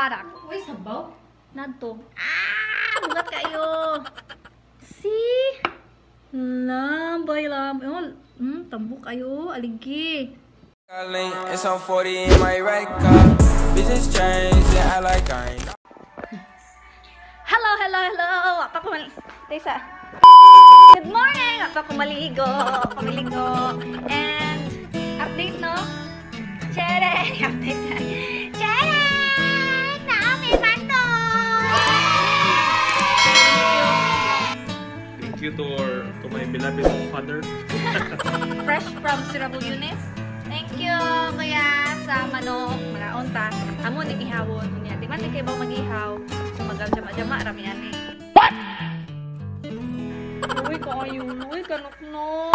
product. Uy, sabaw? Nadto. Ah! Bugat kayo! See? Lambay, lambay. Oh, tambok kayo. Aligi. It's on 40 in my right car. Bitches change, yeah, I like I ain't. Hello, hello, hello! Apa ko Tesa. Good morning! Apa ko maligo. Pamiligo. And, update, no? Chere! Update na. Chere! Naami mando! Thank you to my beloved father. Fresh from Sirabul Yunis. Thank you, kuya, sa manok. Malaon ta. Amo ni ihawon. Unya, di man ni kayo ba mag-ihaw? So, mag-jama-jama, rami ani. What? Uy, kaayo. Uy, kanok no.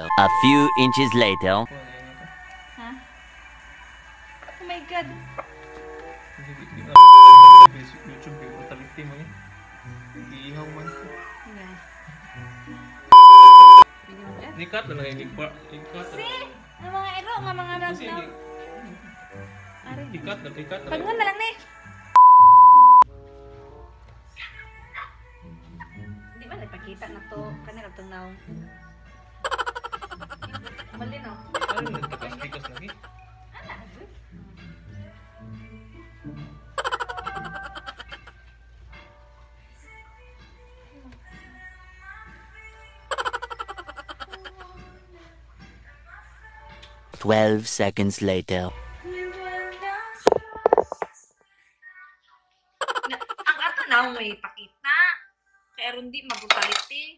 A few inches later. Ha? Oh my God. YouTube, brutality mo ni. Iihaw man. Yeah. Nikat na lang yung ikat. See? Ang mga ero, nga mga ragnaw. Ikat na, ikat na. Pagngon na lang ni. Di ba nagpakita na to? Kanila itong naong. Mali no? Ano nagtakas-tikas lagi? Ana. 12 seconds later. Ang ato na may pakita. Kaya ron di mabutaliti.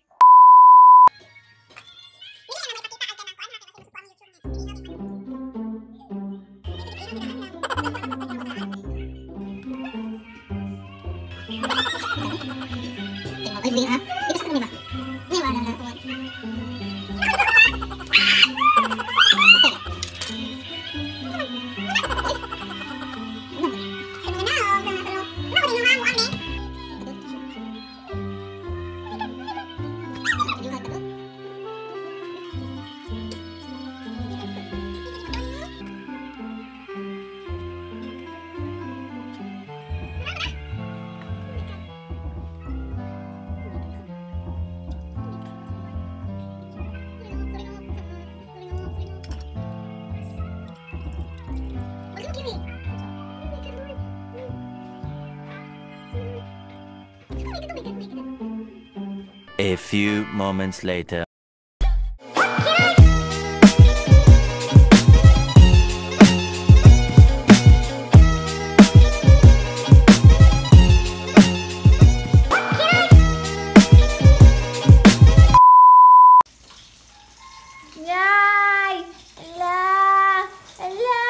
A few moments later. Yay! Ala! Ala!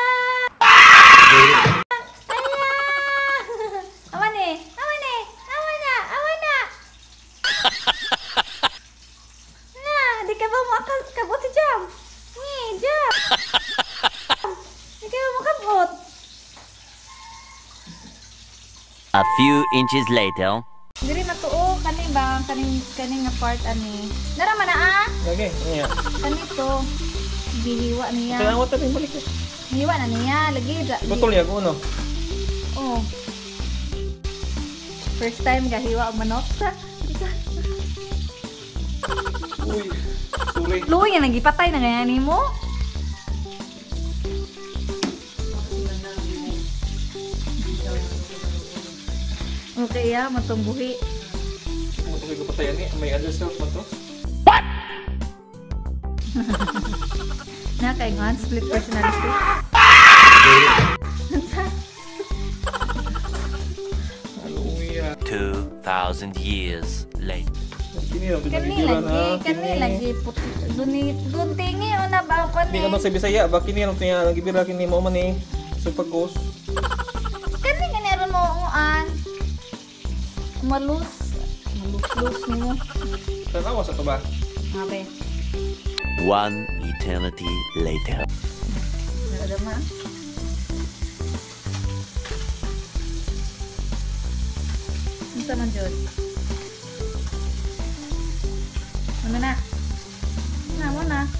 Ala! Aman eh! Aman eh! Aman na! Aman na! Na! Di ka ba makakabot si Jam? Ni, Jam! Di ka ba makabot? A few inches later. Diri matuo kani ba kaning kaning nga part ani. Nara man na ah. Lagi, niya. Kani to. Gihiwa niya. Kaya ako tabi balik. Hiwa na niya lagi. Putol ya ko no. Oh. First time gahiwa og manok. Uy. Sorry. Luoy nga nagipatay na kaya nimo. Okay ya, matong buhi. Matong ko patayan ni, may other self man to. What? Na kay ngan split personality. Hallelujah. 2000 years later. Kani lagi, kani lagi put duni guntingi una ba ko ni. Hindi ka sa Bisaya, ba kini ang tinya lagi bira kini mo man ni. Super ghost. Kani kani aron mo unguan. Malus, malus-lus nimo. Tanawa sa to ba? Abe. One eternity later. Nadama. Unsa man jud? Ano na? Na mo na.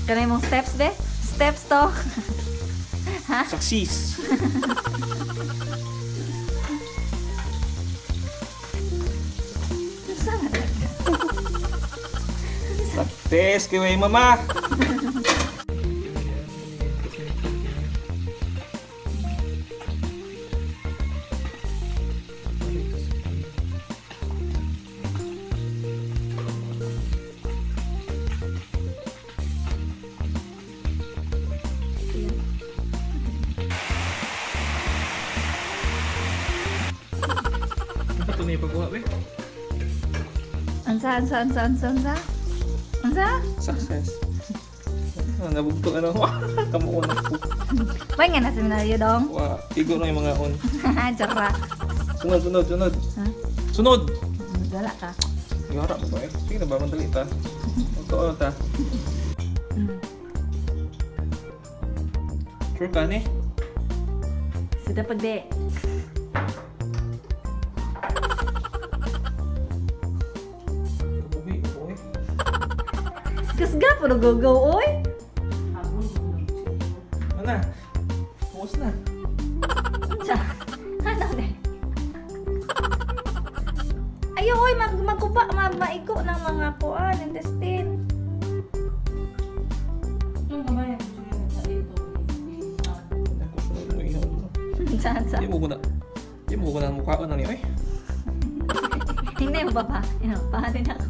Kanay mong steps be? Steps to. Ha? Success. Success kay mama. Ansa, ansa, ansa, ansa, ansa? Ansa? Success. Nabugto ano? Kamuon ako. May nga na seminaryo dong? Wa, igo na yung mga on. Jara. Sunod, sunod, sunod. Ha? Sunod! Wala ka. Ihara mo ba eh? Sige na ba, madali ta. Magkaon ta. Sure ka ni? Sudah pagde. Kasga puro go-go, oy! Ano na? Pause na. Unsa? Ano na? Ayaw, oy! Magkuba, maigo ng mga kuan, intestine. Unsa, unsa? Di mo ko na. Di mo ko na mukhaan na niya, oy. Hindi mo ba pa? Pahatin ako.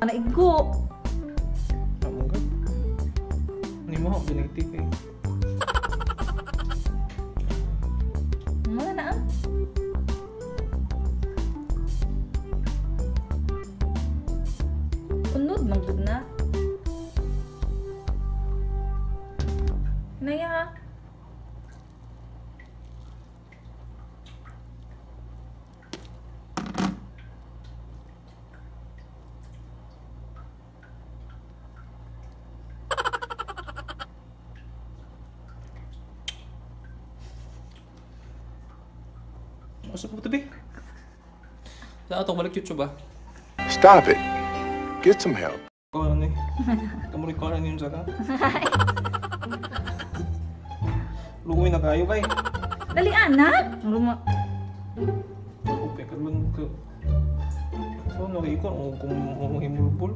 Naigo. Tama ka. Hindi mo ako binitik eh. Wala na ah. Unod, manggod na. Naya. Usap po tabi. Saan ito? Balik YouTube ba? Stop it. Get some help. Ikaw ano eh. Kamurik ko ano yun sa ka. Lukuin na kayo bay. Dali anak! Ruma. Okay, kalun ka. So, nakiikon o kung mahimulbul.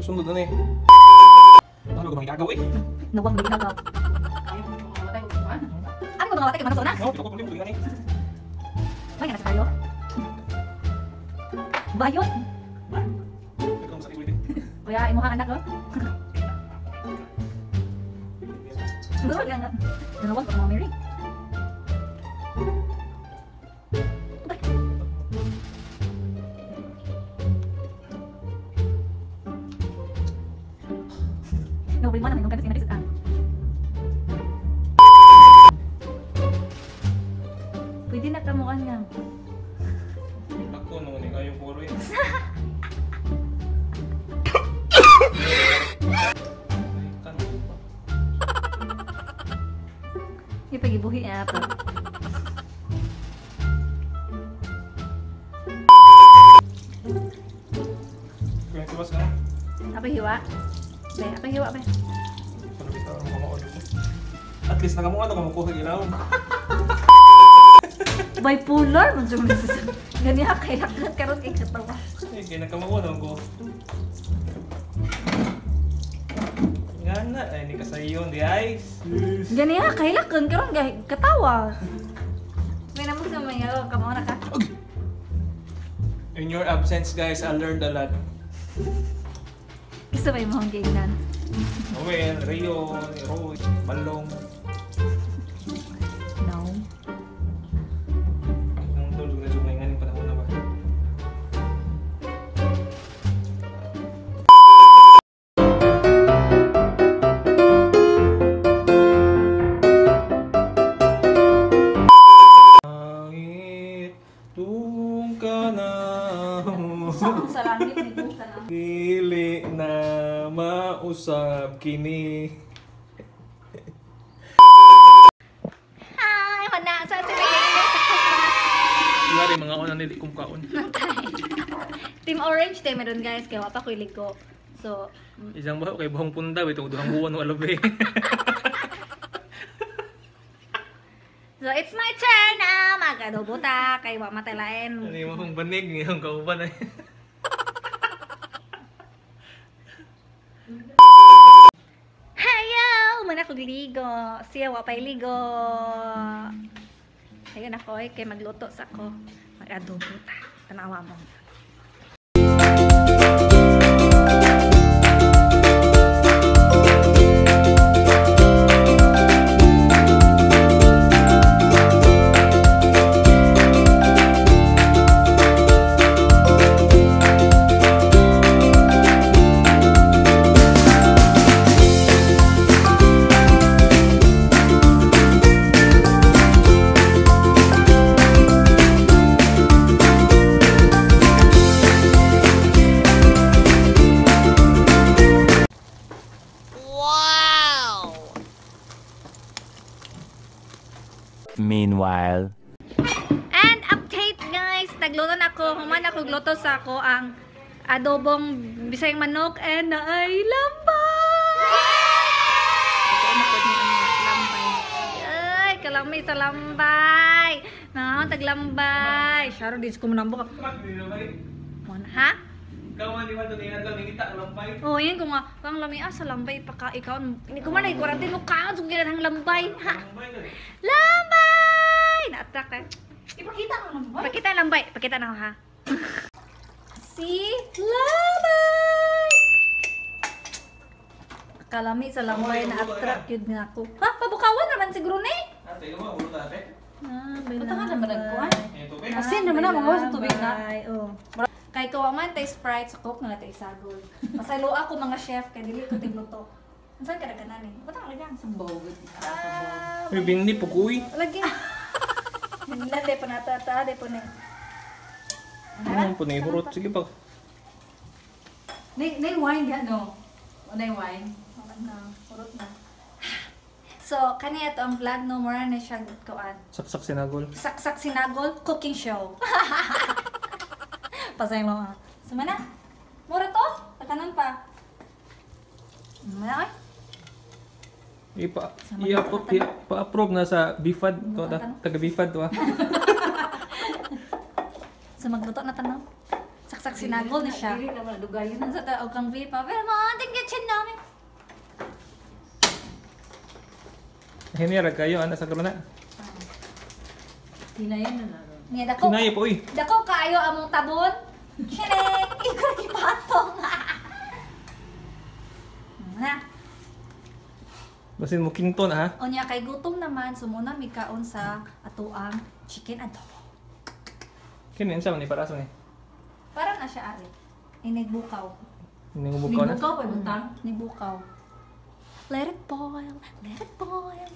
Sunod na eh. Ano ba mga gagawin? Nawang ginagaw. Ano ba mga watay? Manok na? No, ito ko tuloy eh. May nga na sa kayo. Bayot! Kuya, imuha anak ko. Duwag nga. Duwag ko mga Mary. No, mo naman nung kasi napisat ang. Pwede na kamukan nga. Ako nung ni kayo puro yun. Yung pag-ibuhi niya pa. Kaya tiwas ka na? Ako hiwa. Be, ako hiwa be. At least nakamuha na kumukuha ilaw. Bipolar man jud sa. Ganiha kay lakad karon kay katawa. Eh, kay nakamuha na ko. Nga na, ay ni kasayon di ay. Ganiha kay lakad karon kay katawa. May namo sa mga kamo na ka. In your absence guys, I learned a lot. Gusto ba imong giingnan? Noel, Rio, Roy, Balong. No. Nung tulog na jud ngayon panahon na ba? Langit, tung ka na. Sa langit, nito ka na. Dili na mausab kini. Hi, mana sa sila. Lari mga una nili kong kaon. Team Orange tayo meron guys, kaya wapa ko'y ligo. So, isang baho kay buhong punda, itong duhang buwan wala ba. So, it's my turn na mag-adobo ta kay wa matalain. Ano yung akong banig ngayong kauban ay. Hayo! Muna kog ligo. Siya wa pa'y ligo. Ayun ako eh, kay magluto sa ako. Mag-adobo ta. Tanawa mo. Meanwhile. And update guys, nagluto na ako. Human ako gluto sa ako ang adobong bisayang manok and naay lambay. Ay, kalami sa lambay. Nangaon taglambay. Sharo dis ko manambok. Ha? Kawan di ba ito niya lang ngita ang lambay? Oh, yan ko nga. Ang lami ah, sa lambay paka ikaw. Hindi ko man ay quarantine mo kaon sug ang lambay. Ha? Lambay! Na-attract eh. Ipakita ko lambay. Pakita ang lambay. Pakita na ako ha. Si lambay! Kalami sa lambay na attract yun nga ako. Ha? Pabukawan naman siguro ni. Ate, mo ulo ta ate. Butangan naman nagkuhan. Asin naman na mga sa tubig na. Oh. Kay kawa man tay Sprite sa Coke na tay sagol. Pasaylo ako mga chef kay dili ko tigluto. Unsan ka nagkanan eh? Butang lagi ang Bawod. Ah, May bindi pukuy. lagi. Nila de pa natata de po ni. Ano po ni hurot sige pa. Nay nay wine ga no. Nay wine. Wala na, hurot na. So, kani ato ang vlog no mura na siya kuan. Saksak sinagol. Saksak Sinagol Cooking Show. Pasaylo ah. Suma na. Mura to? Takanon pa. Mura ay. Ipa ipa-approve na sa BIFAD to ta taga BIFAD to ah. So magluto na tanong. Saksak sinagol ni siya. Dili naman dugayon. Sa tao kang vipa. Pero mga tingin namin. Hinira kayo ana sa corona. Hinayan na na. Niya dako. Kinaya po uy. Dako kaayo among tabon. Shrek, ikaw ipatong. Na. Basin mo kinto na ha. Unya kay gutom naman sumuna mi kaon sa atoang chicken adobo. Kini unsa man ni para sa ni? Para na siya ari. Inigbukaw. Ningubukaw na. Nibukaw pa butang. Nibukaw. Let it boil. Let it boil.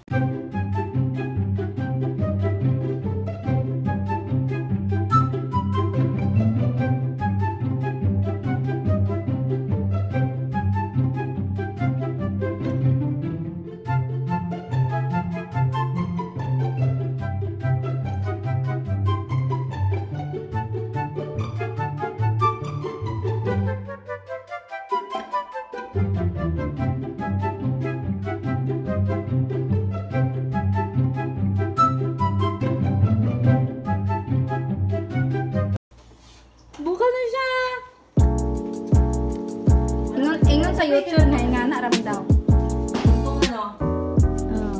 Bukal na siya. Ingon, ingon sa YouTube na ingana ram daw. Itong ano. Oh.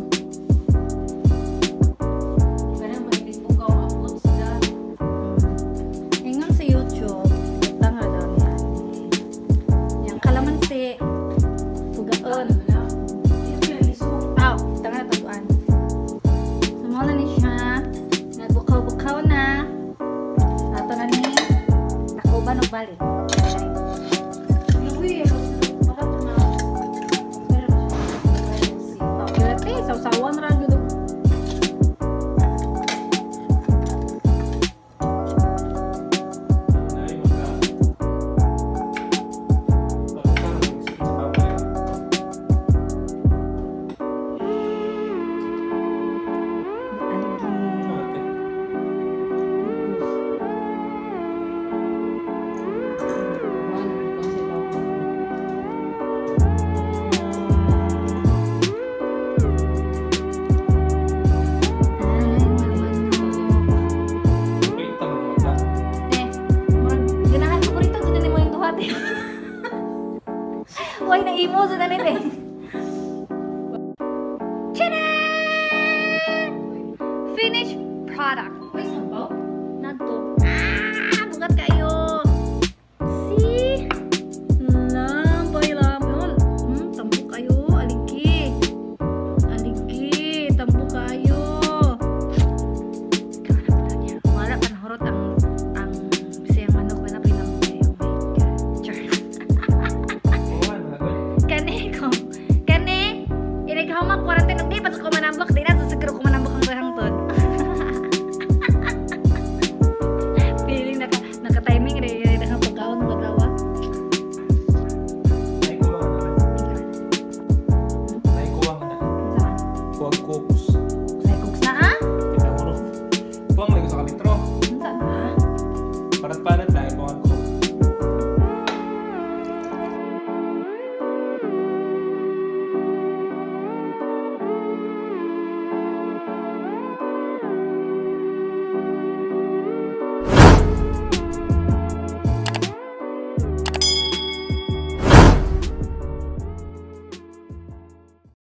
Kanang magbukaw abot sila. Ingon sa YouTube, tanga daw niya. Yang kalamansi, pugaon. Aw, tanga na taguan. Sumuha na ni siya. Nagbukaw-bukaw na. Ato na ni. Takuban og balik. Grabe, sawsawan ra gyud. Buhay na imo sa tanin eh. Tada! Finished product. Uy, sabaw. Nato. Ah, bugat kayo. See? Lampay, lampay. Tambo kayo. Aligi. Aligi. Tambo kayo. Wala pa nahurot ang bisayang manok na pinambo kayo. Oh my God. Char. Oo, mga good. Kani ko. Kani, inighaw ma quarantine og di pa ko manambak, di na sa siguro ko manambak ang hangtod. Feeling naka timing re re naka pagkaon mga tawa. Naikuha ka na. Naikuha ka na. Huwag ko